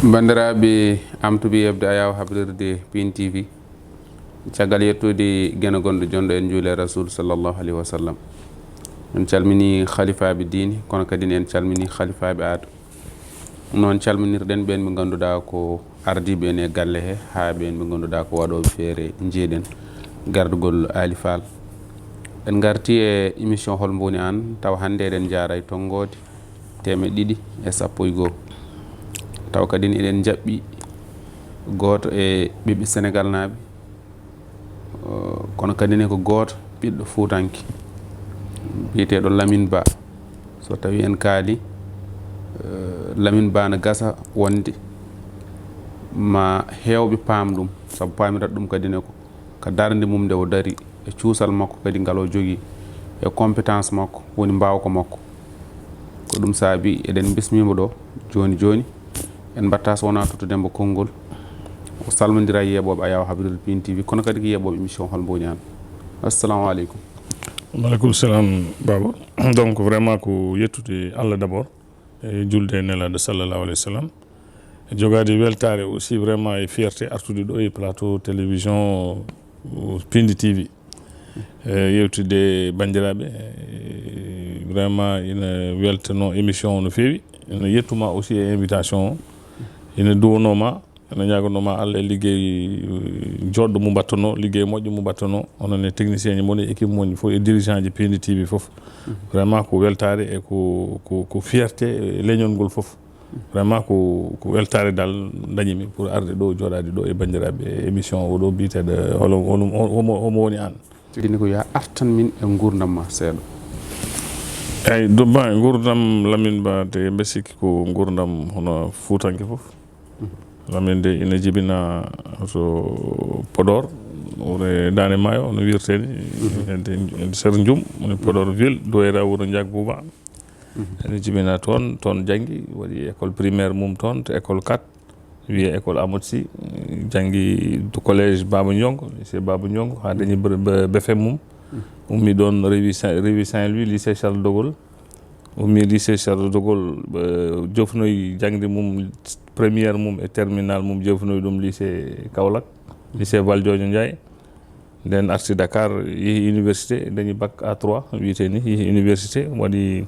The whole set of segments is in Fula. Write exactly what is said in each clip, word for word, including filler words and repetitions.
Banndiraaɓe, am tuɓi yeɓde Ayaawo habrirde Pin T V. Caggal yettude Geno gonɗo jonɗo en juule Rasul sallallahu alaihi wasallam. En calmini khalifaaɓe diine, kono kadi en calmini khalifaaɓe aada. Noon calminirɗen ɓeen ɓe ngannduɗaa ko ardiiɓe en e galle he, haa ɓeen ɓe ngannduɗaa ko waɗooɓe feere njeeɗen gardugol Aali Faal. En ngarti e émission Hol Mbowni Aan, tawa hannde eɗen njaara e tonngoode teemeɗɗe ɗiɗi e sappo e goo. Tawa kadi eɗen njaɓɓi gooto e ɓiɓɓe Senegal naaɓe, eh, kono kadi ne ko gooto ɓiɗɗo Fuutanke biyeteeɗo Lamin Ba. So tawi en kaali, eh, Lamin Ba na gasa wonde ma heewɓe paam ɗum, sabu paamirat ɗum kadi ne ko ka darnde mum nde o dari, e cuusal makko kadi ngal o jogii, e compétence makko, woni mbaawka makko. Ko ɗum saabi eɗen mbismiimo ɗo jooni jooni. En mbaɗta so wonaa tottude mo konngol, o salmondira e yeeɓooɓe Ayaawo habrirde Pin T V, kono kadi ko yeeɓooɓe émission Hol Mbowni Aan. Assalamu aleykum. Wa aleykum salam, Baba. Donc, vraiment, ko yettude Allah d'abord, e julde e Nelaaɗo sallallahu alayhi wa sallam. E jogaade weltaare aussi, vraiment, e fierté artude ɗo e plateau télévision, euh, Pindi T V. E yewtidde banndiraaɓe, e vraiment ina weltanoo émission o no feewi. Ina yettuma aussi e invitation o. Ina duwonoo ma, ina ñaagonoo ma Allah e liggey, eh, jooɗɗo mo mbattonoo, liggey moƴƴo mo mbattonoo, onon e technicien ji mon e équipe mon fof e dirigeant ji Pindi T V fof. Vraiment ko weltaare e ko, ko, ko fierté e leñol ngol fof. Vraiment ko, ko weltaare dal ndañimi pour arde ɗo, jooɗaade ɗo e banndiraaɓe e émission o ɗo biyeteeɗo holo, holo, homo, homo woni aan? Tigi ni ko yo a artan min e nguurndam ma seeɗa. Eyi, Dubba, nguurndam Lamin Ba, te mbe sikki ko nguurndam hono Fuutanke fof. Lamin de ina jibina to Podor, wuro Daande Maayo, no wiyetee ni, e, e, e Sër Njum, woni Podor ville, Duwayra, wuro Njaak Buuba. Ene jibina toon, toon janngi, waɗi école primaire mum toon, to école quatre, wiyee école Amadou Sy, janngi to collège Baba Ndiongo, lycée Baba Ndiongo, haa dañi bre-, be-, B F M mum. Ummi ɗoon, rewi Saint-, rewi Saint-Louis, lycée Charles de Gaulle. Ummi lycée Charles de Gaulle, eh, jofnoyi jaŋde mum, première mum e terminale mum, jofnoyi ɗum lycée Kaolack, lycée Valdiodio Ndiaye. Nden arti Dakar, yehi université, dañi bac A trois, wiyetee ni, yehi université, waɗi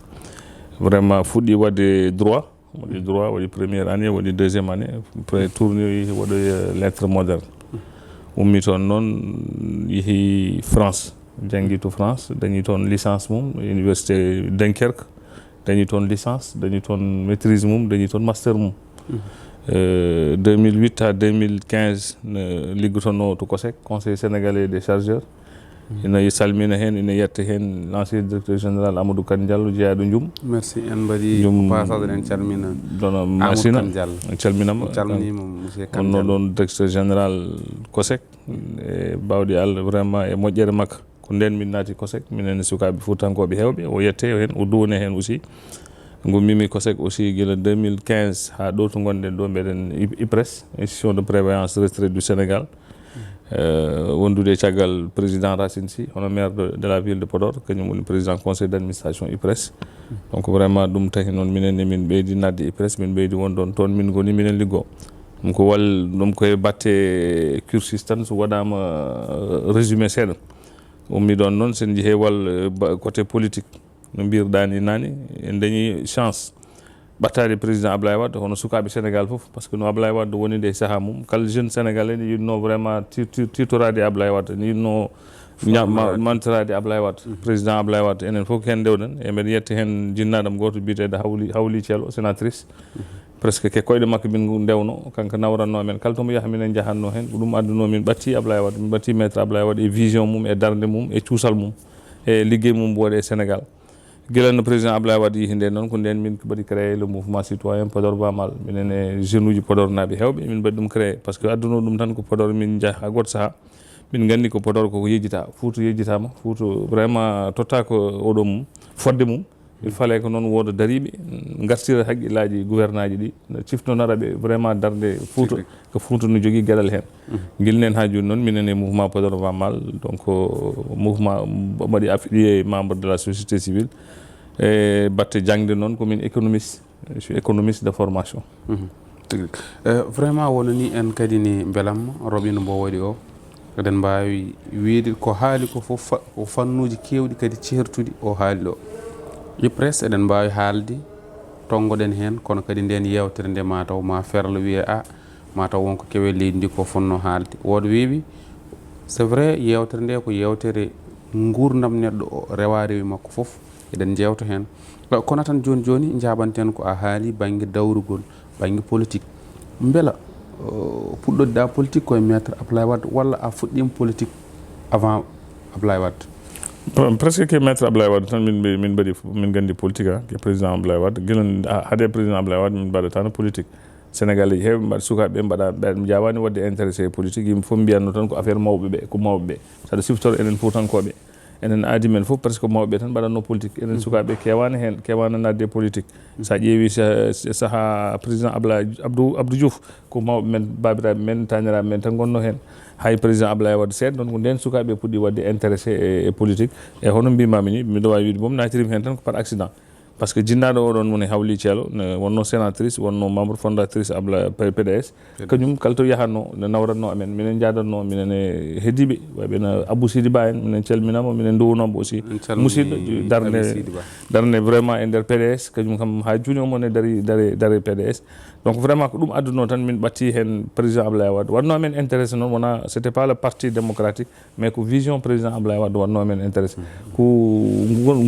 vraiment, fuɗɗi waɗde droit, waɗi droit, waɗi première année, waɗi deuxième année, après tournoyi, waɗoyi, euh, lettres modernes. Ummi toon noon, yehi France, janngi to France, dañi toon licence mum, université Dunkerque, dañi toon licence, dañi toon maîtrise mum, dañi toon master mum. Euh, deux mille huit à deux mille quinze, ne liggotonoo to COSEC, Conseil sénégalais des chargeurs. Ina salmina heen, ina yetta heen l'ancien directeur général Amadou Kane Diallo, jeyaaɗo Njum. Merci, en mbaɗi Njum, ko passage, eɗen calmina dono Amadou Masina. Kane Diallo. En calminama. En calminima, monsieur Kane Wonno Diallo. Ɗoon directeur général COSEC. E baawɗe Allah, vraiment, e moƴƴere makko. Ko ndeen min naati COSEC, minen e sukaaɓe fuutankooɓe heewɓe, o yette heen, o duwone heen aussi. Ngummimi COSEC aussi gila deux mille quinze haa ɗo to ngonɗen ɗo, mbeɗen I-, IPRES, Institution de Prévoyance Retraite du Sénégal. Euh, wondude e caggal président Racine Sy, hono maire de, de la ville de Podor, kañum woni président conseil d'administration IPRES. Donc vraiment ɗum tahi noon minen ne min ɓeydi naatde IPRES, min ɓeydi won ɗoon toon min ngoni, minen liggo. Ɗum ko wal-, ɗum ko e batte cursus tan, so waɗaama, euh, résumé seeɗa. Ummi ɗoon noon, sen njehii wal, eh, ba-, côté politique, no mbirɗaa ni naane, en dañi chance ɓattaade président Ablaye Wade, hono sukaaɓe Sénégal fof, parce que no Ablaye Wade woni nde e sahaa mum, kala jeune sénégalais ne yiɗnoo vraiment tir-, tir-, tirtoraade e Ablaye Wade, ne yiɗnoo ña-, ma-, mantoraade Ablaye Wade. Président Ablaye Wade, enen fof ko heen ndewɗen, e mbeɗa yetta heen jinnaaɗo am gooto biyeteeɗo Hawli, Hawli Thiel, o sénatrice. Presque ko e koyɗe makko min ndewnoo, kanko nawrannoo men. Kala to mo yaha, minen njahannoo heen. Ko ɗum addunoo min ɓattii Ablaye Wade, min ɓattii Maître Ablaye Wade e vision mum, e darnde mum, e cuusal mum, e liggey mum mbo waɗi e Sénégal. Gila no président Ablaye Wade yehi ndeen noon, ko ndeen min mbaɗi créé le mouvement citoyen Podor Ba Maal. Minen e jeune uji Podor naaɓe heewɓe, min mbaɗi ɗum créé. Parce que addunoo ɗum tan ko Podor min njaha haa gooto sahaa. Min nganndi ko Podor koko yejjitaa. Fuuta yejjitaama. Fuuta vraiment tottaa ko oɗo mum, fodde mum. Il fallait que noon wooda dariiɓe, ngartira haqqillaaji gouvernaaji ɗi, ciftonora ɓe vraiment darnde Fuuta, ko Fuuta no jogii geɗal heen. Ngilnen haa jooni noon, minen e mouvement Podor Ba Maal, donc, mouvement mbaɗi affilié membre de la société civile. E batte jaŋde noon, ko min économiste, je suis économiste de formation. Tigi. Eh, vraiment wonani en kadi ni mbelamma Robin mbo waɗi o. Eɗen mbaawi wiyde ko haali ko fof fa- ko fannuuji keewɗi kadi ceertuɗi o haali ɗo. IPRES eɗen mbaawi haalde tonngoɗen heen, kono kadi ndeen yeewtere nde mataw ma ferlo wiyee a mataw wonko kewe leydi ndi ko fonnoo haalde. Wooɗo weeɓi, c'est vrai, yeewtere nde ko yeewtere nguurndam neɗɗo o, rewa rewi makko fof eɗen njeewta heen. Eh, kono tan jooni jooni njaaɓanten ko a haali bannge dawrugol bannge politique. Mbela uh, puɗɗoɗa politique koye maître Ablaye Wade walla a fuɗɗima politique avant Ablaye Wade? Pre- presque ke maître Ablaye Wade tan min mbi- min mbaɗi min gandi politique ha ke président Ablaye Wade gila hade président Ablaye Wade min mbaɗatano politique. Sénégalais heewɓe mbaɗa sukaaɓe ɓe mbaɗa ɓe mi jawani wadde intéressé e politique yimɓe fof mbiyanno tan ko affaire mawɓe ɓe ko mawɓe ɓe saɗa siftor enen fuutankooɓe. Enen aadi men fof presque mawɓe tan mbaɗatno politique enen sukaaɓe kewana heen kewana nadde politique. Sa ƴeewi saha président Ablaye Abdou Abdou Diouf ko mawɓe men babiraɓe men taniraɓe men tan gonno heen. Hay président Ablaye Wade seeɗa noon ko nden sukaaɓe puɗɗi wadde intéressé e politique. E hono mbimami ni miɗo wawi wiide boom natirimi heen tan ko par accident. Par ce que jinnaɗo oɗon mone hawli ceelo ne wonno sénatrice wonno membre fondatrice abla pds. Kañum kala to yahatno ne nawratno amen minen jadanno minen e heddiɓe wayɓe no abou sidi ba en minen calminama minen nduwunoma aussi. Musidɗo darde darde vraiment e nder pds kañum kam ha joni omo ne dari dari dari pds. Donc vraiment ko ɗum adduno tan min ɓatti hen président Ablaye Wade wadno amen intéressé noon wona c'était pas le parti démocratique. Mais ko vision président Ablaye Wade wadno amen intéressé ko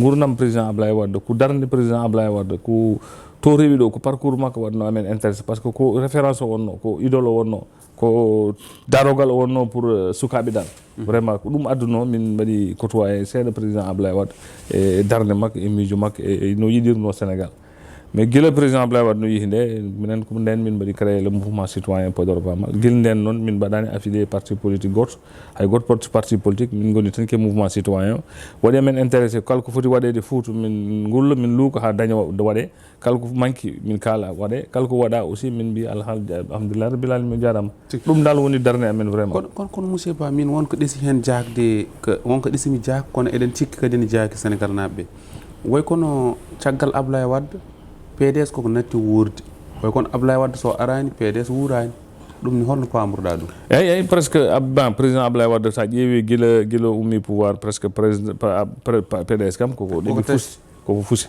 gurdam président Ablaye Wade ko darde président Ablaye Wade ko to rewi ɗo ko parcours makko wadno amen intéressé par ce que ko référence o wonno ko idole o wonno ko darogal o wonno pour sukaɓe dal. Vraiment ko ɗum adduno min mbaɗi côtoyé seeɗa président Ablaye Wade e darde makko e miijo makko e no yiɗirno Sénégal. Mais gila président Ablaye Wade no yihi nde minen ko nden min mbaɗi créé le mouvement citoyen Podor Bamal gila nden noon min mbaɗani affilié parti politique goto. Hay goto porte parti politique min goni tan ke mouvement citoyen o waɗi amen intéressé kala ko foti waɗede fouta min gulla min luuka ha daña waɗe. Kala ko manki min kaala waɗe kala ko waɗa aussi min mbi alhamdulillah rabbil alamin jarama. Ɗum dal woni darde amen vraiment. Kono kono kono monsieur Ba min wonko ɗesi hen jaakde wonko ɗesimi jaak kono eɗen cikki kadi ne jaaki Sénégal naɓe. Way kono caggal Ablaye Wade, P D S koko natti wuurde. Way kono Ablaye Wade so araani, P D S wuuraani. Ɗum ni holno paamruɗaa ɗum? Eyi eyi presque abban président Ablaye Wade so a ƴeewi gila gila o ummi pouvoir presque président P D S kam koko ɗeɓi fusi. Koko fusi.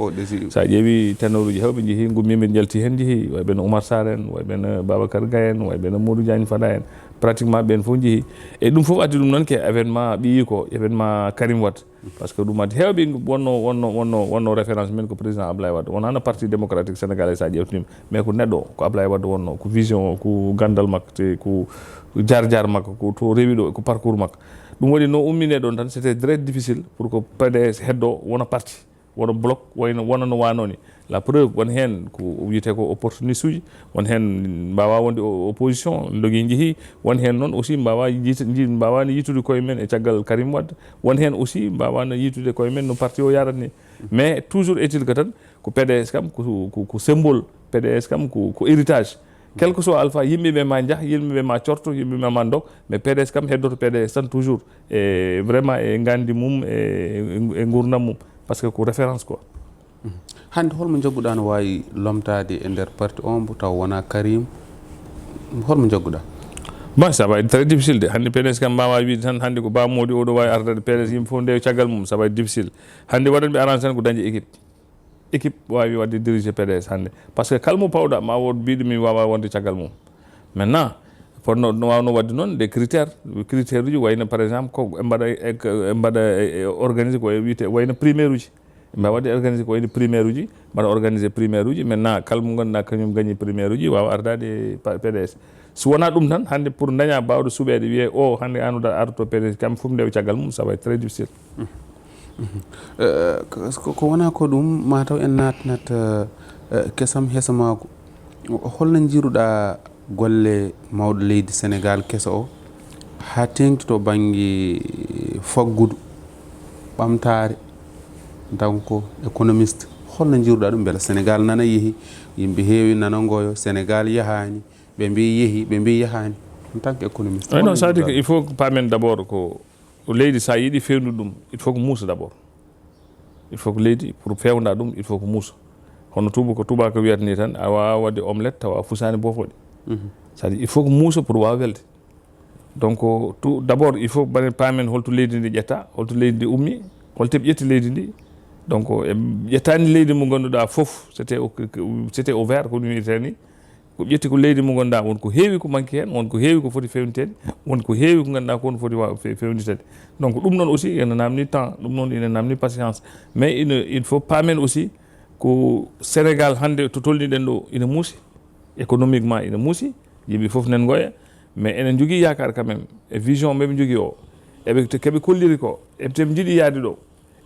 So a ƴeewi tenoruji hewɓe jeehi gummi min jalti hen jeehi wayɓe no Oumar Sarr en wayɓe no Babacar Gaye en wayɓe no Modou Diagne Fada en. Pratiquement ɓen fof jeehi. E ɗum fof addi ɗum noon ke événement ɓiyi ko événement Karim Wade. Par ce que ɗum addi heewɓe wonno wonno wonno wonno référence min ko président Ablaye Wade wonano parti démocratique sénégalais sa ƴewtinima. Mais ko neɗɗo o ko Ablaye Wade wonno ko vision o ko gandal makko te ko jarjar makko ko to rewi ɗo ko parcours makko. Ɗum waɗi no ummine ɗon tan c'était très difficile pour que P D S heddo wona parti wona bloc wayno wona no wanoni. La preuve won heen ko wiyetee ko opportuniste uji, won heen mbaawaa wonde opposition ndogi njehi, won heen noon aussi mbaawaa mbaawani yitude koye men e caggal Karim Wade, won heen aussi mbaawaano yitude koye men no parti o yarat ni. Mais toujours est-il que tan ko P D S kam ko symbole, P D S kam ko héritage. Quel que soit alpha, yimɓe ɓe ma njah, yimɓe ɓe ma corto, yimɓe ɓe ma ndok, mais P D S kam heddoto P D S tan toujours e vraiment e gandi mum e gurdam mum. Parce que ko référence quoi. Hannde holmo njagguɗaa no waawi lomtaade e nder parti o mbo taw wonaa Karim? Holmo njagguɗaa? Bon, ça va être très difficile de. Hannde P D S kam mbaawaa wiide tan hannde ko Ba Mody oɗo waawi ardaade P D S yimɓe fof ndewa caggal mum, ça va être difficile. Hannde waɗanɓe arrangé tan ko dañde équipe. Équipe waawi waɗde diriger P D S hannde. Par ce que kala mo pawɗa ma wood mbiɗo mi waawaa wonde caggal mum. Maintenant, fotno no waawno waɗde noon des critères, critères uji wayno par exemple ko ɓe mbaɗa e mbaɗa organisé ko wiyte wayno primaire uji. Ɓe mbawa waɗde organisé ko wayno primaire uji, mbaɗa organisé primaire uji. Maintenant kala mo ngannduɗaa kañum gañi primaire uji waawa ardaade P D S. So wonaa ɗum tan hannde pour daña baawɗo suɓeede wiyee o hannde an uda ardoto P D S kam fof ndewa caggal mum ça va être très difficile. Ko wonaa ko ɗum mataw en naatnat kesam hesamaagu. Holno njiiruɗaa golle mawɗo leydi Senegaal keso o haa teeŋti to bannge faggudu, ɓamtaare, donc économiste? Holno njiiruɗaa ɗum? Mbela Senegaal nana yehi, yimɓe heewi nana ngoyo Senegaal yahaani, ɓe mbi yehi, ɓe mbi yahaani? En tant que économiste. Ay non, ça veut dire que il faut paamen d'abord ko leydi so a yiɗi feewnude ɗum il faut que muusa d'abord. Il faut que leydi pour feewna ɗum il faut que muusa. Hono tuuba ko tuubaako wiyata ni tan a waawa waɗde omelette tawa a fusaani boofoɗe. C'est-à-dire, il faut que muusa pour waawa welde. Donc, tout d'abord, il faut mbaɗen paamen holto leydi ndi ƴetta, holto leydi ndi ummi, holto ɓe ƴetti leydi ndi. Donc, en ƴettaani leydi mo ngannduɗaa fof, c'était au, c'était au vert, ko ɗum wiyetee ni. Ko ƴetti ko leydi mo ngannduɗaa won ko heewi ko manki heen, won ko heewi ko foti fewniteede, won ko heewi ko ngannduɗaa ko won foti wa-, fe-, fewniteede. Donc, ɗum noon aussi, ina namni temps, ɗum noon ina namni patience. Mais ina, il faut paamen aussi ko Sénégal hannde to tolniɗen ɗo ina muusi, économiquement ina muusi, yimɓe fof nen ngoya, mais enen njogii yaakaar quand même e vision mbeɓe njogii o, eɓe, te keɓe kolliri ko, eɓe, te ɓe njiɗi yaade ɗo,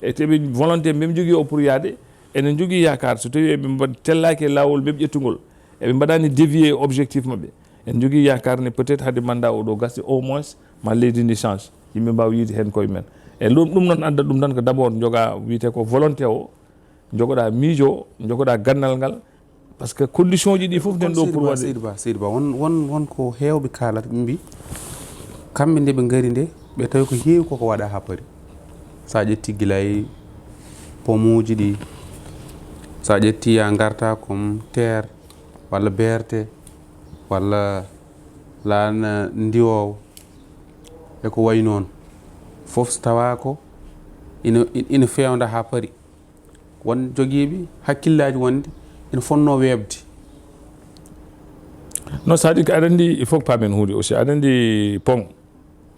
e te ɓe volonté mbeɓe njogii o pour yaade, enen njogii yaakaar so tawi eɓe mbaɗ-, tellaaki e laawol mbeɓe ƴettugol, eɓe mbaɗaani dévier e objectif maɓɓe, en njogii yaakaar ne peut-être hade mandat o ɗo gasi au moins ma leydi ndi change, yimɓe mbaawa yiide heen koye men. E ɗum, ɗum noon adda ɗum tan ko d'abord joga wiyetee ko volonté o, jogoɗaa miijo o, jogoɗaa gandal ngal, parce que condition ji ɗi fof nden ɗo pour waɗde. Seydi Ba, Seydi Ba, won, won, won ko heewɓe kaalata, ɓe mbi kamɓe nde ɓe ngari nde, ɓe tawi ko heewi koko waɗa ha paari. Sa ƴetti gila e pomuji ɗi, sa ƴetti ya ngarta comme terre, walla B R T, walla laana ndiwoowo, e ko wayi noon. Fof so tawa ko ina, ina fewnda ha paari. Won jogiiɓe hakkillaaji wonde ina fonnoo weeɓde. Non, c'est-à-dire que aɗa anndi, il faut que paamen huunde aussi. Aɗa anndi pont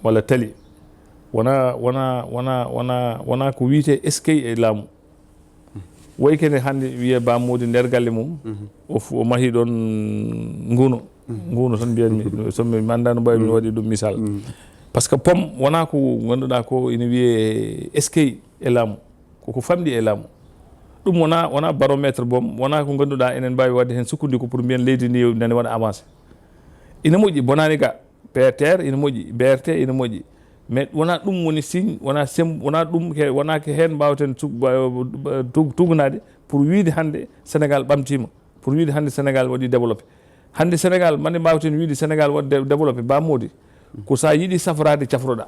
walla tali wona, wona, wona, wona, wona ko wiyetee eskey e laamu. Way kene hannde wiyee Ba Moodi nder galle mum, o fu-, o mahi ɗoon nguuno. Nguuno tan mbiyanmi, so mi anndaa no mbaawmi waɗi ɗum misal. Parce que pont wona ko ngannduɗaa ko ina wiyee eskey e laamu. Koko famɗi e laamu. Ɗum wona, wona baromètre boom, wona ko ngannduɗaa enen mbaawi waɗde heen sukkandiku pour mbiyen leydi ndi nani waɗa avancé. Ina moƴƴi, bonaani ga, P R T R ina moƴƴi, B R T ina moƴƴi. Mais wona ɗum woni signe, wona sem-, wona ɗum ke, wona ko heen mbaawten su-, ba-, ba-, tug-, tugnaade pour wiyde hannde Sénégal ɓamtiima, pour wiyde hannde Sénégal waɗi développé. Hannde Sénégal, mande mbaawten wiyde Sénégal waɗi dé-, développé, Ba Moodi, ko so a yiɗi safraade, cafroɗaa.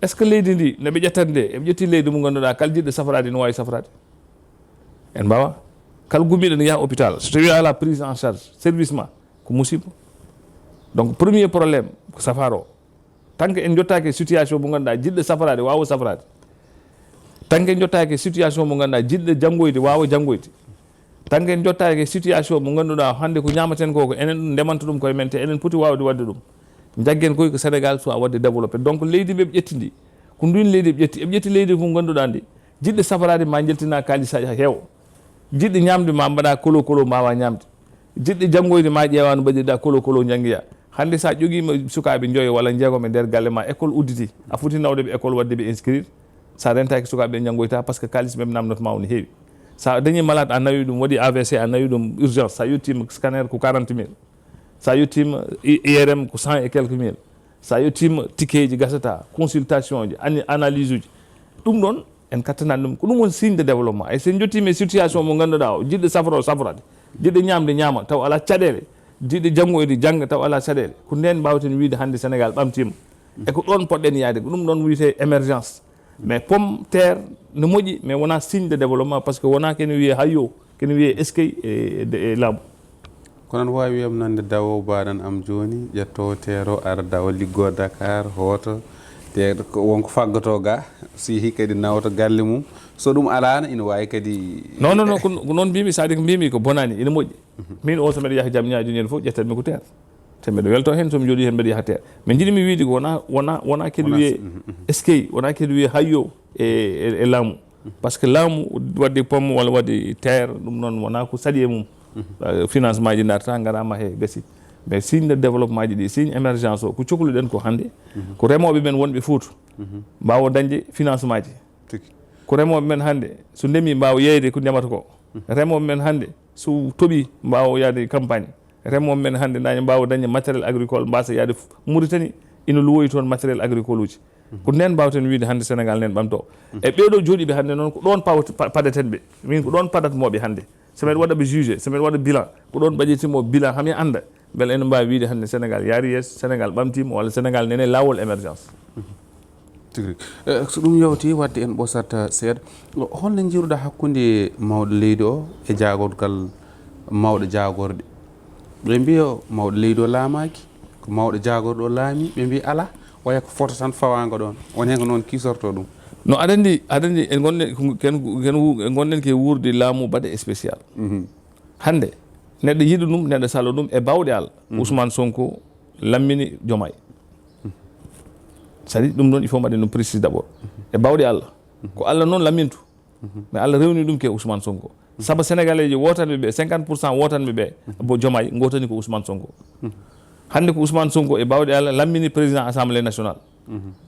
Est-ce que leydi ndi, no ɓe ƴettata nde, eɓe ƴetti leydi mo ngannduɗaa, kala jiɗɗo safraade, no waawi safraade? En mbaawaa. Kala gummiiɗo no yaha hôpital. So tawii a alaa prise en charge, service ma, ko musiba. Donc, premier problème, ko safaara o. Tant que en njottaaki e situation mo ngannduɗaa, jiɗɗo safraade, waawa safraade. Tant que en njottaaki e situation mo ngannduɗaa, jiɗɗo janngoyde, waawa janngoyde. Tant que en njottaaki e situation mo ngannduɗaa, hannde ko ñaamaten ko, ko enen ɗum ndemanta ɗum koye men, te enen poti waawde waɗde ɗum. Njaggen koye ko Sénégal soit waɗde développé. Donc, leydi mbeɓe ƴetti ndi, ko ndin leydi ɓe ƴetti. Eɓe ƴetti leydi ko ngannduɗaa ndi, jiɗɗo safraade ma njeltina kaalis ha heewa. Jiɗɗo ñaamde ma mbaɗa kolo kolo mbaawa ñaamde. Jiɗɗo janngoyde ma ƴeewa no mbaɗirɗa kolo kolo njanngiya. Hannde sa ƴogiima sukaaɓe njoyo walla njeegom e nder galle ma, école udditi. A foti nawde ɓe école waɗde ɓe inscrire. Sa rentaaki sukaaɓe ɓe njanngoyta parce que kaalis ɓe namnata ma woni heewi. Sa dañi malade a nawi ɗum, waɗi A V C a nawi ɗum urgence. Sa yettiima scanner ko quarante mille. Sa yettiima I-, I R M ko cent et quelques mille. Sa yettiima tikkeeji gasata, consultation ji, ani-, analyse uji. Ɗum ɗon en kattanani ɗum. Ko ɗum woni signe de développement. E so en jottiima e situation mo ngannduɗaa o, jiɗɗo safra o safrade, jiɗɗo ñaamde ñaama, taw alaa caɗeele, jiɗɗo janngoyde jannga, taw alaa caɗeele. Ko ndeen mbaawten wiyde hannde Sénégal ɓamtiima. E ko ɗoon poɗɗen yaade, ko ɗum ɗoon wiyetee émergence. Mais pomme terre no moƴƴi, mais wonaa signe de développement, parce que wonaa kene wiyee hayyo, kene wiyee eskey e, e, e laamu. Kono aɗa waawi wiyam nande dawo baɗan am jooni, ƴetto teero, ara dawa liggo Dakar, hoto. Te ko wonko faggoto ga, si yehi kadi nawta galle mum. So ɗum alaano, ina waawi kadi. Non, non, non, ko, ko noon mbimi, c'est-à-dire ko mbimi ko bonani, ina moƴƴi. Min o, so mbeɗa yaha jam ñaajo ñande fof, ƴettanmi ko teer. Te mbeɗa welto heen, so mi jooɗi heen, mbeɗa yaha teer. Mais njiɗmi wiyde ko wona, wona, wona kadi wiyee eskey, wona kadi wiyee hayyo e, e, e laamu. Parce que laamu waɗde pomme walla waɗde terre, ɗum noon wonaa ko saɗi e mum. Euh, financement ji darta, ngara mahe, gasi. Mais signe de développement ji ɗi, signe émergence o, ko cokluɗen ko hannde, ko remooɓe men wonɓe Fuuta, mbaawa dañde financement ji. Tigi. Ko remooɓe men hannde, so ndemi, mbaawa yeeyde ko ndemata ko. Remooɓe men hannde, so toɓi, mbaawa yaade campagne. Remooɓe men hannde nani mbaawa dañde matériel agricole, mbaasa yaade f-, Mauritanie, ina luwoyi toon matériel agricole uji. Ko nden mbaawten wiyde hannde Sénégal nen ɓamto. E ɓeeɗo jooɗiiɓe hannde noon, ko ɗoon pawte-, pa-, padaten ɓe. Min ko ɗoon padatmoo ɓe hannde. So mbeɗa waɗa ɓe jugé, so mbeɗa waɗa bilan, ko ɗoon mbaɗirtimo bilan, haa mi annda mbele ene mbaawi wiyde hannde Sénégal yaari yeeso, Sénégal ɓamtiima, walla Sénégal nene laawol émergence. Tigi rigi. Eh, so ɗum yawti, wadde en ɓosat seeɗa. Holno njiiruɗaa hakkunde mawɗo leydi o e jaagorgal mawɗo jaagorɗe? Ɓe mbiya mawɗo leydi o laamaaki, ko mawɗo jaagorɗo o laami, ɓe mbiya alaa, waya ko foto tan fawaango ɗoon. Won heen ko noon kiisortoo ɗum. No, aɗa anndi, aɗa anndi, en ngonɗen, ken, ken, en ngonɗen ke wuurde laamu baɗe spécial. Mhm. Hannde, neɗɗo yiɗa ɗum, neɗɗo salo ɗum e baawɗe Allah. Mhm. Ousmane Sonko lammini Diomaye. C'est-à-dire, ɗum ɗoon, il faut mbaɗen ɗum précis d'abord. E baawɗe Allah. Ko Allah noon lammintu. Mais Allah rewni ɗum ke Ousmane Sonko. Saba Sénégalais ji wootanɓe ɓe, cinquante pour cent wootanɓe ɓe, bo Diomaye, ngootani ko Ousmane Sonko. Hannde ko Ousmane Sonko e baawɗe Allah lammini président assemblée nationale.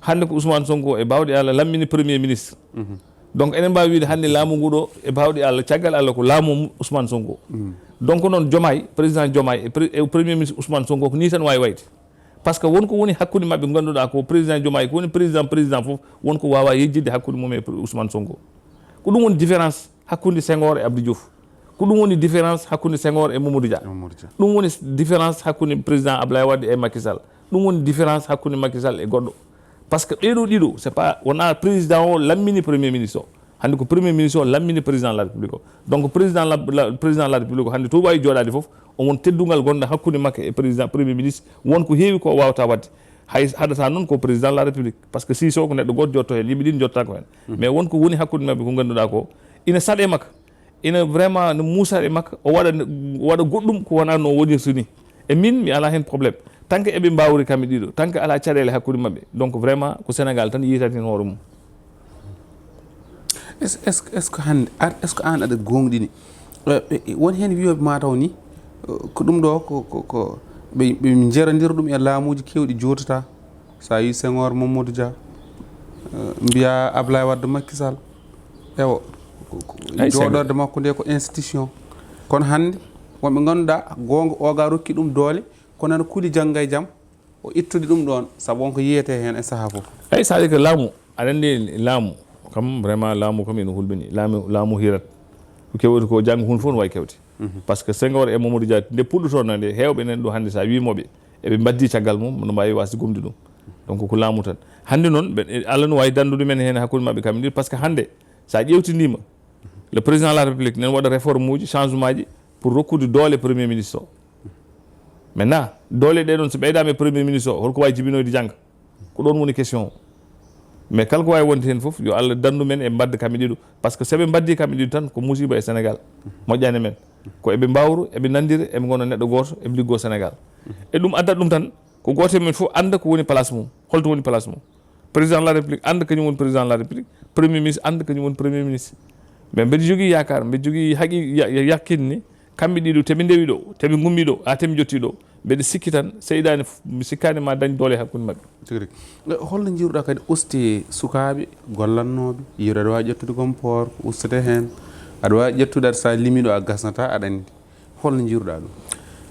Hannde ko Ousmane Sonko e baawɗe Allah lammini premier ministre. Donc, enen mbaawi wiide hannde laamu ngu ɗo e baawɗe Allah, caggal Allah ko laamu Ousmane Sonko. Donc, noon Diomaye, président Diomaye e pre-, e premier ministre Ousmane Sonko ko nii tan waawi wayde. Par ce que won ko woni hakkunde maɓɓe, ngannduɗaa ko président Diomaye, ko woni président, président fof, won ko waawaa yejjitde hakkunde mum e Ousmane Sonko. Ko ɗum woni différence hakkunde Senghor e Abdou Diouf. Ko ɗum woni différence hakkunde Senghor e Mamadou Dia. Mamadou Dia. Ɗum woni différence hakkunde président Ablaye Wade e Macky Sall. Ɗum woni différence hakkunde Macky Sall e goɗɗo. Par ce que ɓeeɗo ɗiɗo, c'est pas, wonaa président o lammini premier ministre o. Hannde ko premier ministre o lammini président de la République o. Donc, président la, la, président de la République o, hannde to waawi jooɗaade fof, o won teddungal gonɗo hakkunde makko e président, premier ministre, won ko heewi ko o waawata waɗde. Hay haɗata noon ko président de la République. Par ce que Sissoco ko neɗɗo gooto jotto heen, yimɓe ɗiɗi njottata ko heen. Mais won ko woni hakkunde maɓɓe ko ngannduɗaa ko ina saɗa e makko. Ina vraiment no muusa e makko, o waɗa, o waɗa goɗɗum ko wonaa no wonirta ni. E min, mi alaa heen problème. Tant que eɓe mbaawri kamɓe ɗiɗo, tant que alaa caɗeele hakkunde maɓɓe, donc vraiment ko Sénégal tan yiyata heen hoore mum. Est-ce, est-ce, est-ce que hannde, ar-, est-ce que aan aɗa goongɗini? Eh, eh, won heen wiyooɓe mataw ni, eh, ko ɗum ɗo ko, ko, ko ɓe, ɓe njerondira ɗum e laamuuji keewɗi jootata. So a wii Senghor, Mamadou Dia, eh, mbiya Ablaye Wade, Macky Sall. Ewo, ko, ko, Ay, Senghor. Jooɗorde makko nde ko institution. Kono hannde, wonɓe ngannduɗaa goonga oga rokki ɗum doole, kono ana kuli jannga e jam, o ittude ɗum ɗoon, sabu won ko yiyetee heen e sahaa fof. Eyi, c'est-à-dire que laamu, aɗa anndi laamu kam, vraiment laamu kam ina hulɓini. Laamu, laamu hirat. Ko kewti ko janngo, huunde fof no waawi kewde. Mhm. Par ce que Senghor e Mamadou Dia, nde puɗɗotoo nde, heewɓe nan ɗo hannde, so a wii mo ɓe, eɓe mbaddii caggal mum, no mbaawi waasde gomde ɗum. Donc ko laamu tan. Hannde noon, ɓe, Allah no waawi danndude men heen hakkunde maɓɓe kamɓe ɗiɗo, par ce que hannde, so a ƴeewtindiima, le président de la République nen waɗa réforme uji, changement ji pour rokkude doole premier ministre o. Maintenant, doole ɗe ɗon so ɓeydaama e premier ministre o, holko waawi jibinoyde jannga? Ko ɗon woni question o. Mais kala ko waawi wonde heen fof, yo Allah danndu men e mbadda kamɓe ɗiɗo. Par ce que so ɓe mbaddii kamɓe ɗiɗo tan, ko musiba e Sénégal. Moƴƴaani men. Ko eɓe mbaawro, eɓe nanndira, eɓe ngona neɗɗo gooto, eɓe liggoo Sénégal. E ɗum addat ɗum tan, ko gooto e men fof annda ko woni place mum, holto woni place mum. Président de la République annda kañum woni président de la République, premier ministre annda kañum woni premier ministre. Mais mbeɗa jogii yaakaar, mbeɗa jogii haqi-, ya-, ya-, yakkin ni, kamɓe ɗiɗo, te ɓe ndewi ɗo, te ɓe ngummi ɗo, haa te ɓe njotti ɗo, mbeɗa sikki tan, seyɗaani f-, mi sikkaani ma dañ doole hakkunde maɓɓe. Tigi rigi. Eh, holno njiiruɗaa kadi uste sukaaɓe gollannooɓe? Yiɗa aɗa waawi ƴettude gom poor, ko ustete heen. Aɗa waawi ƴettude, aɗa, so a limii ɗo, a gasnataa, aɗa anndi. Holno njiiruɗaa ɗum?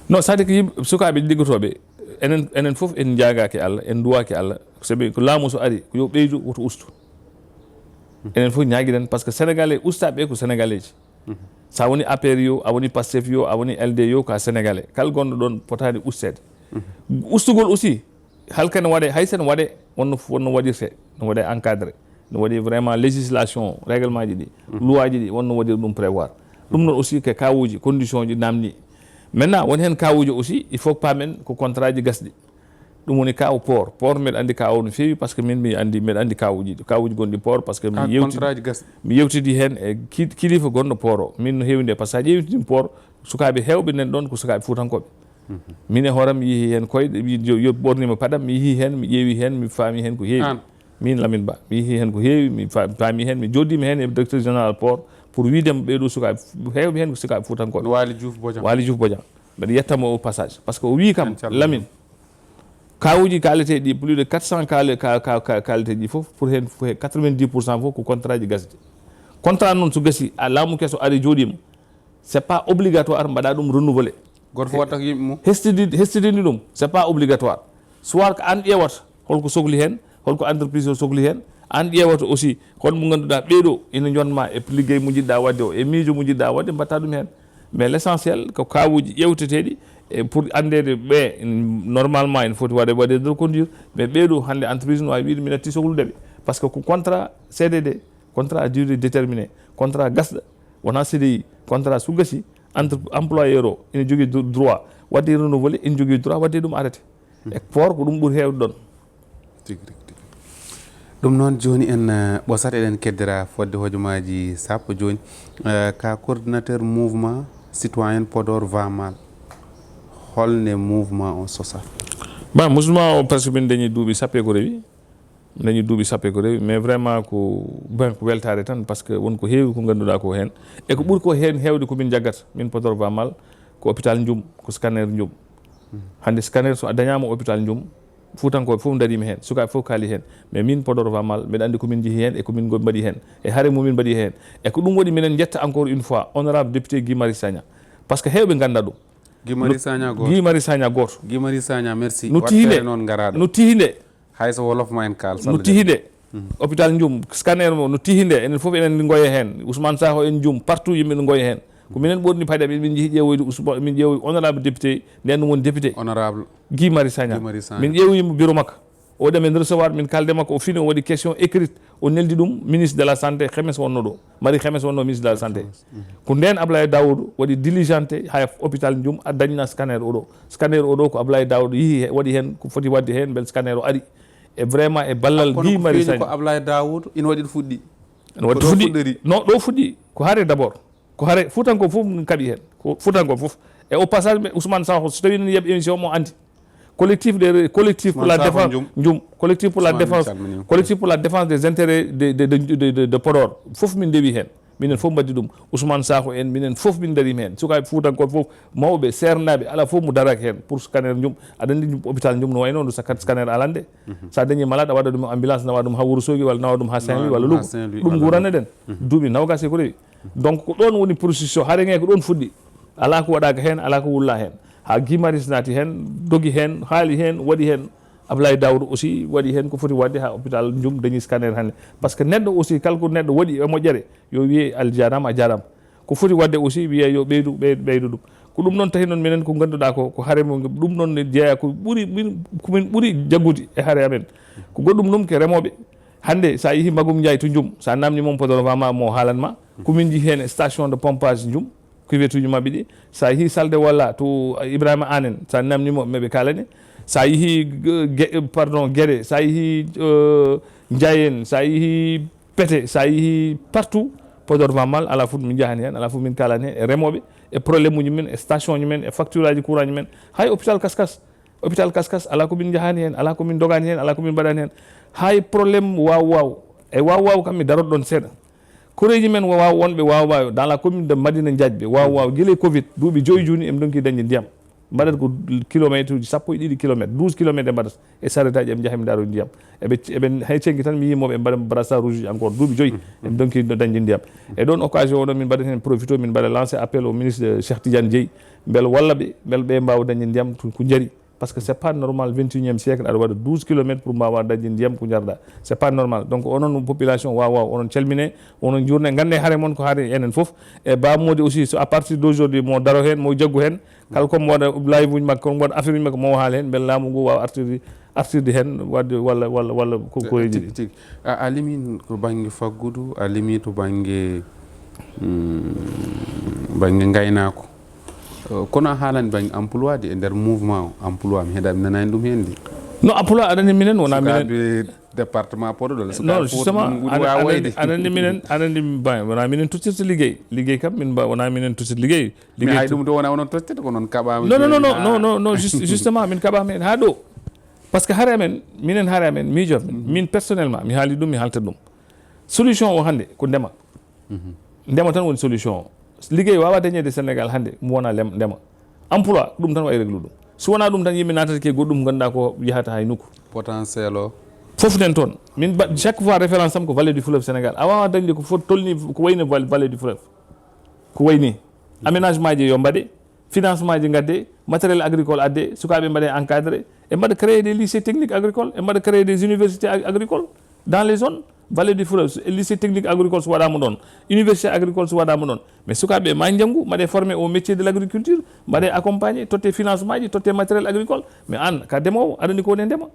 Non, c'est-à-dire que yimɓe, sukaaɓe liggotooɓe, enen, enen fof en njaagaaki Allah, en nduwaaki Allah, sabi ko laamu so ari, ko yo ɓeydu, woto ustu. Enen fof ñaagiɗen, par ce que Sénégalais, ustaaɓe ɓe ko Sénégalais ji. Mhm. So a woni A P R yo, a woni Pastef yo, a woni L D yo, ko a Sénégalais. Kala gonɗo ɗoon potaani usteede. Mhm. Ustugol aussi, halka ne waɗe, hay sen waɗe, wonno, wonno waɗirte, no waɗe encadré, no waɗi vraiment législation, règlement ji ɗi, mhm, loi ji ɗi, wonno waɗir ɗum prévoir. Ɗum noon aussi ko kawuji, condition ji namni. Maintenant, won heen kawuji aussi, il faut que paamen ko contrat ji gasɗi. Ɗum woni kaw port. Port mbeɗa anndi kaw no feewi, par ce que min mi anndi, mbeɗa anndi kawuji ɗi, kawuji gonɗi port, par ce que mi Ah, yewti-, contrat ji gasɗi. Mi yewtidi heen e ki-, kilifa gonɗo port o. Min no heewi nde, par ce que a ƴeewti ɗum port, sukaaɓe heewɓe nen ɗoon ko sukaaɓe fuutankooɓe. Mhm. Min e hooram mi yehii heen koyɗe, mi jo-, yo ɓornima paɗam, mi yehii heen, mi ƴeewi heen, mi faami heen ko heewi. Aan? Min Lamine Ba, mi yehii heen ko heewi, mi fa-, faami heen, mi jooɗiima heen e directeur général port pour wiide mo ɓeeɗo sukaaɓe fu-, heewɓe heen ko sukaaɓe fuutankooɓe. Waly Diouf Bodian. Waly Diouf Bodian. Mbeɗa yetta mo au passage. Par ce que o wii kam, inchallah. Lamine, kawuji kaaleteeɗi, plus de quatre cents kaale-, ka-, ka-, ka-, kaaleteeɗi fof, pour heen, fof he quatre-vingt-dix pour cent fof ko contrat ji gasɗi. Contrat noon so gasi, a laamu keso ari jooɗiima, c'est pas obligatoire mbaɗa ɗum renouveler. Gooto fof watta ko yimɓe mum. Hestidi-, hestidini ɗum, c'est pas obligatoire. Soit ko aan ƴeewata holko sokli heen, holko entreprise o sokli heen, aan ƴeewata aussi hol mo ngannduɗaa ɓeeɗo ina njonma e liggey mo njiɗɗaa waɗde o, e miijo mo njiɗɗaa waɗde, mbaɗta ɗum heen. Mais l'essentiel ko kawuji ƴeewteteeɗi e pour anndeede ɓe, normalement ene foti waɗe, waɗe reconduire, mais ɓeeɗo hannde entreprise no waawi wiide mi natti soklude ɓe. Par ce que ko contrat C D D, contrat à durée déterminée, contrat gasɗo, wonaa C D I, contrat so gasi, entre employeur o ina jogii dro-, droit waɗde renouvelé, en jogii droit waɗde ɗum arrêté. E port ko ɗum ɓuri heewde ɗoon. Tigi, tigi, tigi. Ɗum noon, jooni en, eh, ɓosat, eɗen keddora fodde hojomaaji sappo jooni. Eh, ka coordinateur mouvement citoyen Podor va mal, holnde mouvement o sosa? Ba, mouvement o, parce que min dañi duuɓi sappo e ko rewi. Min dañi duuɓi sappo e ko rewi, mais vraiment ko, ben, ko weltaare tan, parce que won ko heewi ko ngannduɗaa ko heen. E ko ɓuri ko heen heewde ko min jaggata, min Podor va mal, ko hôpital Njum, ko scanner Njum. Hannde scanner so a dañaama hôpital Njum, Fuutankooɓe fof ndariima heen, sukaaɓe fof kaali heen. Mais min Podor va mal, mbeɗa anndi ko min njehi heen e ko min ngo-, mbaɗi heen. E hare mo min mbaɗi heen. E ko ɗum waɗi minen njetta encore une fois honorable député Guy Marius Sagna. Parce que heewɓe ngannda ɗum. Guy Marius Sagna gooto. Guy Marius Sagna gooto. Guy Marius Sagna, merci. No tihinde. Waɗtere noon ngaraaɗo. No tihinde. Hay so wolof ma en kaal, no tihinde. Hôpital Njum, scanner mo, no tihinde. Enen fof enen ngoye heen. Ousmane Sakho en Njum, partout yimɓe no ngoye heen. Ko minen ɓorni paɗe, min njehi ƴeewoyde Ousmane, min ƴeewoyi honorable député, nden ɗum woni député. Honorable Guy Marius Sagna. Guy Marius Sagna. Min ƴeewoyi mo bureau makko. O waɗi amen recevoir, min kaalde makko, o fini, o waɗi question écrite, o neldi ɗum ministre de la santé, Xemes wonno ɗo. Marie Xemes wonno ministre de la santé. Ko nden Ablaye Daoud waɗi diligenté ha hôpital Njum a dañna scanner oɗo. Scanner oɗo ko Ablaye Daoud yehi he, waɗi hen ko foti waɗde hen, bel scanner o ari. E vraiment e ballal Guy Marius Sagna. Ko Ablaye Daoud ina waɗi ɗo fuɗɗi. Ina waɗi ɗo fuɗɗi. No, ɗo fuɗɗi. Ko hare d'abord. Ko hare Fuutankooɓe fof min kaɓi heen. Ko Fuutankooɓe fof. E au passage, mais Ousmane Sakho, so tawii ene yiya émission mo anndi. Collectif de, collectif pour la défense, Njum, collectif pour la défense, collectif pour la défense des intérêts de, de, de, de, de, de Podor. Fof min ndewi heen. Minen fof mbaɗdi ɗum. Ousmane Sakho en, minen fof min ndariima heen. Sukaaɓe Fuutankooɓe fof, mawɓe, seernaaɓe, alaa fof mo daraaki heen. Pour scanner Njum, aɗa anndi Njum, hôpital Njum no wayi noon, so kat-, scanner alande. So a dañii malade, a waɗa ɗum ambulance, nawa ɗum haa Wuro Soogi, walla nawa ɗum haa Saint-Louis, walla Louga. Ɗum nguurane ɗen. Duuɓi noogaas e ko rewi. Donc ko ɗoon woni processus o. Hare nge ko ɗoon fuɗɗi. Alaa ko waɗaaka heen, alaa ko wullaa heen. Haa Guy Marius naati heen, dogi heen, haali heen, waɗi heen. Ablaye Daoud aussi waɗi heen ko foti waɗde haa hôpital Njum dañi scanner hannde. Parce que neɗɗo aussi, kala ko neɗɗo waɗi e moƴƴere, yo wiye aljaaraama, a jaaraama. Ko foti waɗde aussi, wiye yo ɓeydu, ɓey-, ɓeydu ɗum. Ko ɗum noon tahi noon minen ko ngannduɗaa ko, ko hare mo, ɗum noon ne jeyaa ko ɓuri, min, ko min ɓuri jaggude e hare amen. Ko goɗɗum ɗum ke remooɓe. Hannde, so a yehi Magum Ndiaye to Njum, so a naamni mo Podor va mal, mo haalan ma. Ko min njehi heen e station de pompage Njum, cuvette uji maɓɓe ɗi. So a yehi Salle de Wala to Ibrahima Anen, so a naamni mo, meɓe kaalane. So a yehi, eh, Ge-, pardon, Guédé, so a yehi, eh, Ndiayène, so a yehi Pete, so a yehi partout, Podor va mal, alaa fof min njahani heen, alaa fof min kaalani heen, e remooɓe, e problème uji men, e station uji men, e facture aji courant uji men, hay hôpital Kaskas. Hôpital Kaskas, alaa ko min njahaani heen, alaa ko min ndogaani heen, alaa ko min mbaɗaani heen. Hay problème Waaw Waaw. E Waaw Waaw kam, mi darot ɗoon seeɗa. Koreeji men Waaw Waaw wonɓe Waaw Waaw, dans la commune de Madina Ndiadjbé, Waaw Waaw, gila e covid, duuɓi joyi jooni, eɓe ndonki dañde ndiyam. Mbaɗata ko kilomètre uji sappo e ɗiɗi kilomètre, douze kilomètre ɓe mbaɗata e sareetaaji, eɓe njaha, eɓe ndaroya ndiyam. Eɓe, eɓe, hay cenki tan, mi yii mooɓe, eɓe mbaɗa brassard rouge encore, duuɓi joyi, eɓe ndonki dañde ndiyam. E ɗoon occasion o ɗoon, min mbaɗa heen profité, min mbaɗa lancé appel au ministre Cheikh Tidiane Dièye, mbele walla ɓe, mbele ɓe mbaawa dañde ndiyam to, ko njari. Parce que c'est pas normal, vingt et unième siècle, aɗa waɗa douze kilomètres pour mbaawa dañde ndiyam ko njarɗa. C'est pas normal. Donc, onon population Waaw Waaw, onon calmine, onon njuurne, ngannde hare mon ko hare enen fof. E Ba Mody aussi, so à partir d'aujourd'hui, mo daro heen, mo jaggu heen, kala ko mo waɗa live uji makko, ko mo waɗa affaire uji makko, mo haala heen, mbele laamu ngu waawa artirde, artirde heen, waɗde walla, walla, walla ko, eh, koreeji ɗi. Tigi, tigi. A, a limi ko bannge faggudu, a limi to bannge, mm, bannge ngaynaako. Eh, kono a haalani bannge emploi de e nder mouvement o, emploi mi heɗa, mi nanaani ɗum heen de. No emploi aɗa anndi minen, wona minen. Sukaaɓe département Podor ɗo, non, sukaaɓe fof justement, ɗum ɓuri aɗa, waawa aɗa wayde. Anndi, aɗa anndi minen, aɗa anndi min ba, wona minen tottirta liggey. Liggey kam min ba, wona minen tottirta liggey. Mi liggey hay to- ɗum de wona onon tottirta, ko noon kaɓaama. Non, non, jooni non, non, ah, non, non, non, juste, justement, min kaɓaama heen haa ɗo. Parce que hare amen, minen hare amen, miijo amen, min personnellement, mi haali ɗum, mi haalta ɗum. Solution o hannde ko ndema. Ndema tan woni solution o. Liggey waawaa dañeede Sénégal hannde mo wonaa lem-, ndema. Emploi, ko ɗum tan wayi réglu ɗum. So wonaa ɗum tan, yimɓe naatata ke goɗɗum, ngannduɗaa ko yahata hay nokku. Potentiel o. Fof nen toon. Min mba-, chaque fois référence am ko Vallée du Fleuve Sénégal. A waawaa dañde ko foti tolni, ko wayni val-, Vallée du Fleuve. Ko wayni. Aménagement ji yo mbaɗe, financement ji ngadde, matériel agricole adde, sukaaɓe mbaɗe encadré, e mbaɗa créer des lycées techniques agricoles, e mbaɗa créer des universités ag-, agricoles dans les zones, Vallée du Fleuve, lycée technique agricole so waɗaama ɗoon, université agricole so waɗaama ɗoon. Mais sukaaɓe ɓe ma njanngu, mbaɗe formé au métier de l'agriculture, mbaɗe accompagné, totte financement ji, totte matériel agricole. Mais aan, ka ndemoowo, aɗa anndi ko woni e ndema.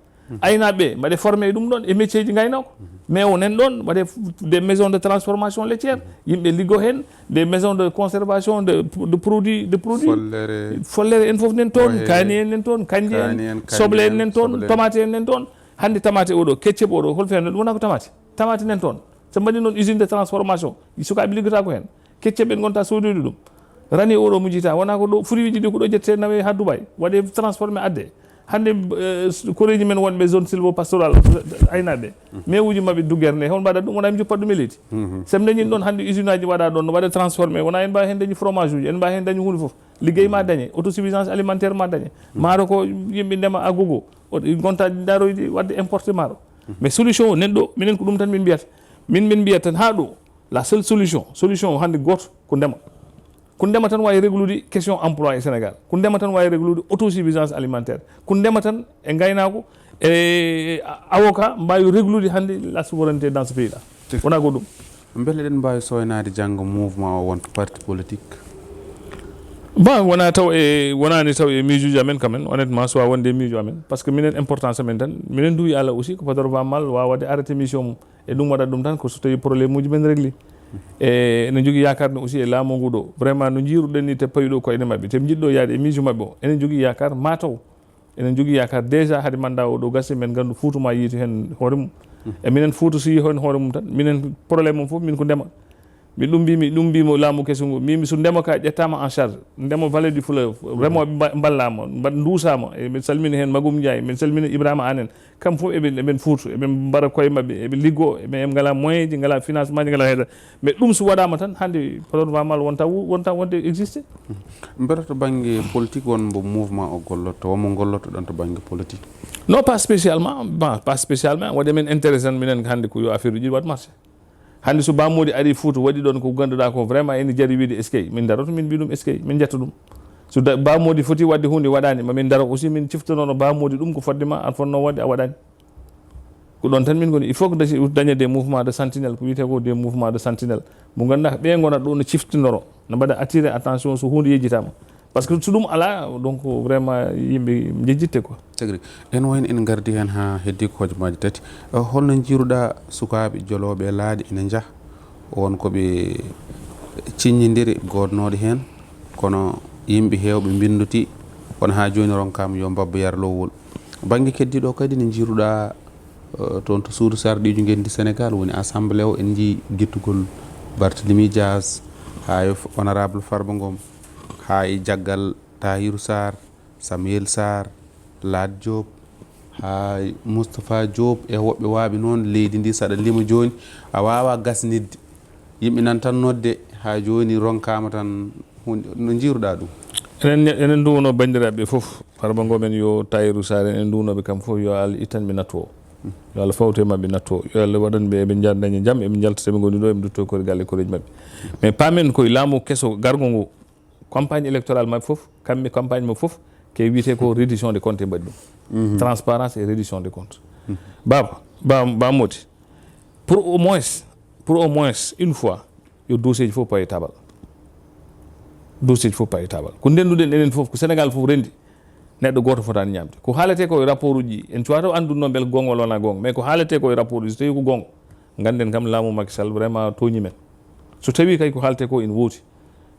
Aynaaɓe ɓe mbaɗe formé e ɗum ɗon, e métier ji ngaynaako. Mais o nen ɗon waɗe des maisons de transformation laitière, yimɓe liggo heen, des maisons de conservation de, de produits, de produits. Follere. Follere en fof nen toon, kaani en nen toon, kanji en, soble en nen toon, tomate en nen toon. Hannde tamate oɗo, ketchup oɗo, hol fewndo ɗum? Wonaa ko tamate? Tamate nen toon. So mbaɗi noon usine de transformation, sukaaɓe liggotaako heen. Ketchup en ngonta soodoyde ɗum. Rani oɗo mujjita, wonaa ko ɗo, fruit ji ɗi ko ɗo ƴettee nawe haa Dubai, waɗe transformé adde. Hannde, eh, koreeji men wonɓe zone sylvo-pastorale, aynaaɓe. Mewuji maɓɓe duggere nde, hol mbaɗa ɗum? Wonaa en juppat ɗum e leydi. So en dañi ɗon hannde usine aji waɗa ɗon, no waɗa transformé, wonaa en mbaawi heen dañi fromage uji, en mbaawi heen dañi huunde fof. Liggey ma dañe, autosuffisance alimentaire ma dañe. Maaro ko yimɓe ndema à gogo, o, gonta daroyde waɗde importé maaro. Mais solution o, nen ɗo, minen ko ɗum tan min mbiyata. Min, min mbiyata tan haa ɗo, la seule solution, solution o hannde gooto ko ndema. Ko ndema tan waawi réglude question emploi e Sénégal. Ko ndema tan waawi réglude autosuffisance alimentaire. Ko ndema tan e ngaynaako, e avocat mbaawi réglude hannde la souveraineté dans ce pays là. Wonaa ko ɗum. Mbele eɗen mbaawi sooynaade janngo mouvement o wonto parti politique? Bon, wonaa taw e, wonaani taw e miijuuji amen quand même, honnêtement, so a wonde e miijo amen. Parce que minen importance amen tan, minen nduwi Allah aussi, ko Pador Ba Mal waawade arrêté mission mum. E ɗum waɗat ɗum tan ko so tawi problème uji men régli. E ene jogii yaakaar ne aussi e laamu ngu ɗo. Vraiment no njiiruɗen ni te pawi ɗo koyɗe maɓɓe, te njiɗɗo yaade e miijo maɓɓe o. Ene jogii yaakaar mataw. Ene jogii yaakaar déjà hade mandat o ɗo gasi men nganndu Fuuta ma yiitu heen hoore mum. E minen Fuuta so yii heen hoore mum tan, minen problème mum fof min ko ndema. Mi ɗum mbi-, mi ɗum mbimo laamu keso ngu. Mbimi so ndema ka ƴettama en charge, ndema vallée du fleuve, remooɓe mba-, mballama, mba-, nduusama. E min salmini heen Magum Ndiaye, min salmini Ibrahima Anen. Kam fof eɓe, eɓen Fuuta, eɓe mbara koye maɓɓe, eɓe liggo, eɓe ngala moyen ji, ngala financement ji, ngala heeɗa. Mais ɗum so waɗama tan, hannde Podor Bamal wonta wu-, wonta wonde existé. Mbele to bannge politique won mbo mouvement o gollotto, won mo gollotto ɗon to bannge politique? Non, pas spécialement, bon, pas spécialement. Waɗi men intéressé tan minen hannde ko yo affaire uji ɗi waɗ marché. Hannde so Ba Mody ari Fuuta waɗi ɗon ko ngannduɗaa ko vraiment ene jari wiide eskey, min daroto min mbi ɗum eskey, min njetta ɗum. So da-, Ba Mody foti waɗde huunde waɗaani, ma min daro aussi min ciftonono Ba Mody ɗum ko fodde ma an fotnoo waɗde a waɗaani. Ko ɗon tan min ngoni. Il faut que dañe des mouvements de sentinelle, ko wiyetee ko des mouvements de sentinelle. Mo ngannduɗaa ɓe ngonat ɗo no ciftinoro, no mbaɗa attirer attention so huunde yejjitaama. Parce que so ɗum alaa, donc vraiment yimɓe njejjitte quoi. Tigi rigi. En wayno en ngardi heen haa heddi ko hojomaaji tati. Eh, holno njiiruɗaa sukaaɓe jolooɓe e laaɗe ina njaha? Won ko ɓe ciññindiri goodnooɗe heen, kono yimɓe heewɓe mbinndotii, kono haa jooni ronkaama yo mbabba yar lowol. Bannge keddiiɗo o kadi ne njiiruɗaa, eh, toon to suudu sarɗiiji ngenndi Senegaal, woni assemblée o, en njii gittugol Barthélemy Dias, haa e honorable Farba Ngom, haa e jaggal Tahirou Sarr, Samuel Sarr, Laat Diop, haa Moustapha Diop e woɓɓe waaɓe noon. Leydi ndi, saɗa lima jooni, a waawaa gasnidde. Yimɓe nan tan nodde, haa jooni ronkaama tan huunde. No njiiruɗaa ɗum? Enen, enen nduwno banndiraaɓe fof, Farba Ngom en yo Tahirou Sarr en, en nduwnoɓe kam fof, yo Allah ittan ɓe nattu o. Yo Allah fawte maɓɓe nattu o. Yo Allah waɗan ɓe, eɓe nja-, daña jam, eɓe njalta, so ɓe ngoni ɗo, eɓe ndutto kori galle koreeji maɓɓe. Mais paamen koye laamu keso gargo ngu, campagne électorale maɓɓe fof, kamɓe campagne maɓɓe fof, ke wiyetee ko reddition de compte ɓe mbaɗi ɗum. Transparence et reddition de compte. Baaba, Ba, Ba Mody, pour au moins, pour au moins une fois, yo dossier ji fof pawe tabal. Dossier ji fof pawe tabal. Ko ndennduɗen enen fof, ko Sénégal fof renndi, neɗɗo gooto fotaani ñaamde. Ko haaletee ko e rapport uji, en cuwaa taw anndude noon mbele ko goonga walla wonaa goonga, mais ko haaletee ko e rapport uji, so tawii ko goonga, ngannden kam laamu Macky Sall vraiment tooñii men. So tawii kay ko haaletee ko ene woodi,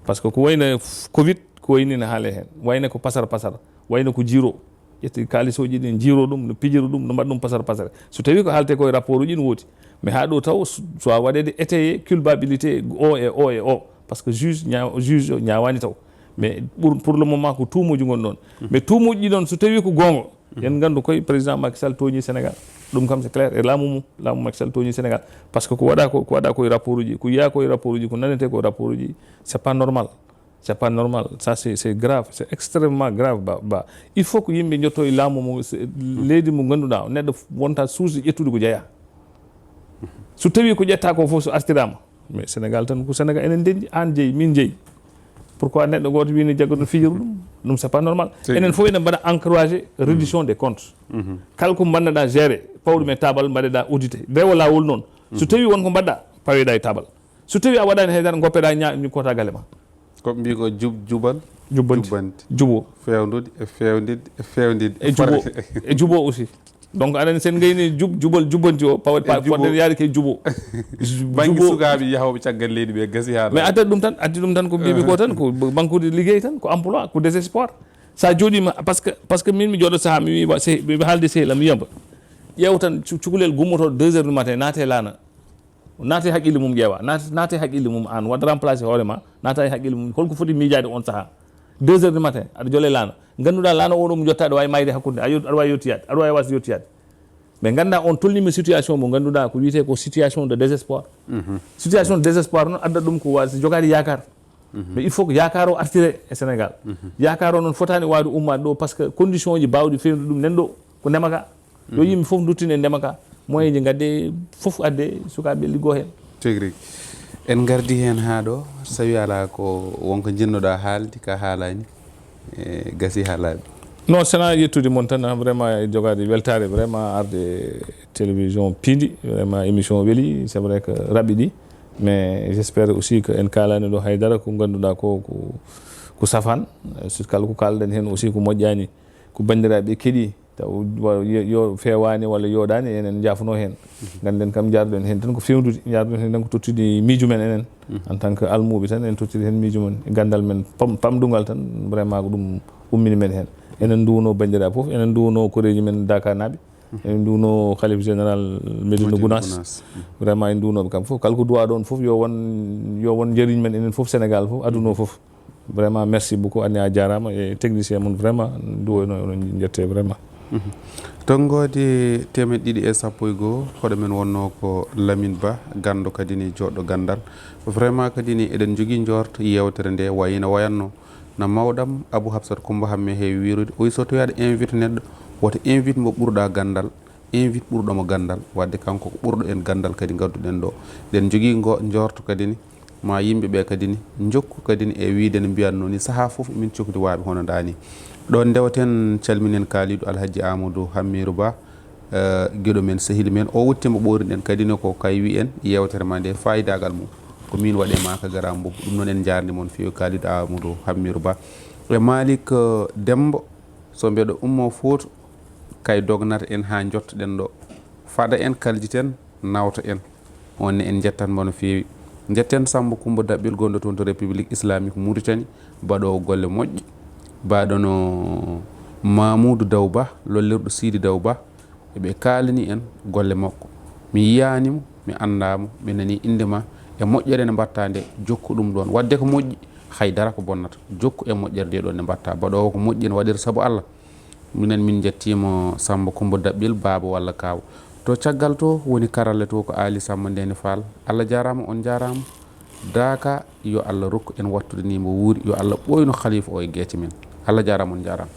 parce que ko wayno f-, covid, ko wayni ne haalee heen, wayno ko pasar pasar, wayno ko jiiro, ƴetti kaalisiiji ɗi, jiiro ɗum, no pijira ɗum, no mbaɗa ɗum pasar pasare. So tawii ko haaletee ko e rapport uji ne woodi, mais haa ɗo taw so, so a waɗeede étayer culpabilité o e o e o, parce que juge ña-, juge o ñaawaani taw. Mais pour, pour le moment ko tuumuuji ngoni ɗoon. Mais tuumuuji ɗi noon so tawii ko goonga, yen nganndu koye président Macky Sall tooñii Sénégal. Ɗum kam c'est clair. E laamu mum, laamu Macky Sall tooñii Sénégal. Parce que ko waɗa ko, ko waɗa ko e rapport uji, ko yiyaa ko e rapport uji, ko nanetee ko e rapport uji, c'est pas normal. C'est pas normal. Ça, c'est, c'est grave. C'est extrêmement grave, Ba, Ba. Il faut que yimɓe njotto e laamu mo, se-, leydi mo ngannduɗaa, neɗɗo f-, wonta suusi ƴettude ko jeyaa. So tawii ko ƴetta ko fof so artiraama, mais Sénégal tan ko Sénégal, enen ndenndi, aan jeyi, min jeyi. Pourquoi neɗɗo gooto wii ne jagga ɗum, fijira ɗum? Ɗum, c'est pas normal. Enen fof enen mbaɗa encourager reddition des comptes. Kala ko mbannoɗaa gérer, paw ɗum e tabal, mbaɗeɗaa audité. Rewo laawol noon. So tawii won ko mbaɗɗaa, paweɗaa e tabal. So tawii a waɗaani haydara, ngoppeɗaa ña-, ñu kota galle ma. Ko ɓe mbii ko jub-, jubal, jubbanti, jubbanti, jubo. Feewnude e feewndidde e feewndidde. E jubo, e jubo aussi. Donc aɗa anndi, sen ngayni jub jubal jubbanti o pawa E jubo. Fodde yaade ke jubo. Bannge Jubo. Sukaaɓe yahooɓe caggal leydi ɓe gasi haa Mais adda ɗum tan, addi ɗum tan ko mbiimi ko tan ko bankude liggey tan, ko emploi, ko désespoir. Sa jooɗiima, parce que parce que min mi jooɗo sahaa mi wiiba mi haalde sehil am wiyamba, ƴeew tan cu- cukalel gummotooɗo deux heures du matin naate laana, naate haqqille mum ƴeewa, naate haqqille mum aan waɗ remplacé hoore ma, naata e haqqille mum holko foti miijaade on sahaa. Deux heures du matin aɗa jole laana, ngannduɗaa laana oɗo mo jotta aɗa waawi mayde hakkunde, aɗa waawi yottiyaade, aɗa waawi wasde yottiyaade. Ɓe ngannda on tolnima situation mo ngannduɗaa ko wiyetee ko situation de désespoir. Situation de désespoir noon adda ɗum ko wa si jogaade yaakaar. Mais il faut que yaakaar o artire e Sénégal. Yaakaar o noon fotaani waawde ummaade ɗo, parce que condition ji baawɗi fewde ɗum, nen ɗo ko ndema ka. Yo yimɓe fof nduttine ndema ka, moyen ji ngadde, fof adde, sukaaɓe liggo heen. Tigi rigi. En ngardi heen haa ɗo, sawi alaa ko wonko njiɗnoɗaa haalde ka haalaani, e gasi haa laaɓi. Non, sana yettude mon tan, vraiment e jogaade weltaare, vraiment arde télévision piindi, vraiment émission weli, c'est vrai que raɓɓiɗi, mais j'espère aussi que en kaalani ɗo haydara ko ngannduɗaa ko ko ko safaan. Surtout kala ko kaalɗen heen aussi ko moƴƴaani, ko banndiraaɓe keɗi taw wa- yo- yo feewaani walla yooɗaani, enen njaafnoo heen. Ngannden kam njaarɗen heen tan ko feewnude, njaarɗen heen tan ko tottude miijo men enen, en tant que almuuɓe tan en tottiri heen miijo men e ganndal men pam- pamɗungal tan. Vraiment ko ɗum ummini men heen. Enen nduwno banndiraaɓe fof, enen nduwno koreeji men Dakarnaaɓe, enen nduwno Khalife Général Médina Gounass. Vraiment en nduwnooɓe kam fof, kala ko duwaa ɗoon fof yo won yo won njariñ men enen fof, Sénégal fof, aduna o fof. Vraiment merci beaucoup, Anne, a jaaraama e technicien mon, vraiment nduwoyno onon njette vraiment. Tonngoode teemeɗɗe ɗiɗi e sappo e goo, hoɗo men wonnoo ko Lamine Ba, ganndo kadi ni joɗɗo ganndal. Vraiment kadi ni eɗen njogii njoorto yeewtere nde wayino wayatno na mawɗam Abou Hafsat Coumba Hammé heewi wiirude, o wi so tawii aɗa invite neɗɗo, woto invite mo ɓurɗa ganndal, invite ɓurɗo mo ganndal. Waɗde kanko ko ɓurɗo en ganndal kadi ngadduɗen ɗo. Eɗen njogii ngo njoorto kadi ni ma yimɓe ɓe kadi ni njokku kadi ni e wiide no mbiyatno ni sahaa fof emin cokdi waaɓe hono ndaa ni. Ɗoon ndewaten, calminen Kalidou Alhadji Amadou Hammirou Ba, eh, giɗo men, sehil men, o wuttima ɓooriɗen kadi no ko kay wi en yeewtere ma nde faayidagal mum ko min waɗe ma ka garam mbubu. Ɗum noon en njaarni mon feewi Kalidou Amadou Hammirou Ba e Malick, eh, Dembo, so mbeɗo ummo Fouta kay dognata en haa njottoɗen ɗo, fada en, kaljiten, nawta en. On ne en njettan mo no feewi. Njetten Sammba Coumba Daɓɓel gonɗo toon to République Islamique Mauritanie, baɗoowo golle moƴƴe, baɗono Mamoudou Daw Ba, lollirɗo Sidi Daw Ba. Eɓe kaalani en golle makko. Mi yiyaani mo, mi anndaa mo, mi nanii innde ma e moƴƴere nde mbaɗtaa nde, jokku ɗum ɗoon. Waɗde ko moƴƴi, hay dara ko bonnata. Jokku e moƴƴere nde ɗoon nde mbaɗtaa. Baɗoowo ko moƴƴi ene waɗira sabu Allah. Minen min njettiima Sammba Coumba Daɓɓel, baaba walla kaaw. To caggal to woni karalle to ko Aali Sammba Ndeene Faal. Allah jaaraama, on njaaraama. Daaka, yo Allah rokku en wattude ni mbo wuuri, yo Allah ɓooynu khalifa o e geece men. Allah jaaraama, on njaaraama.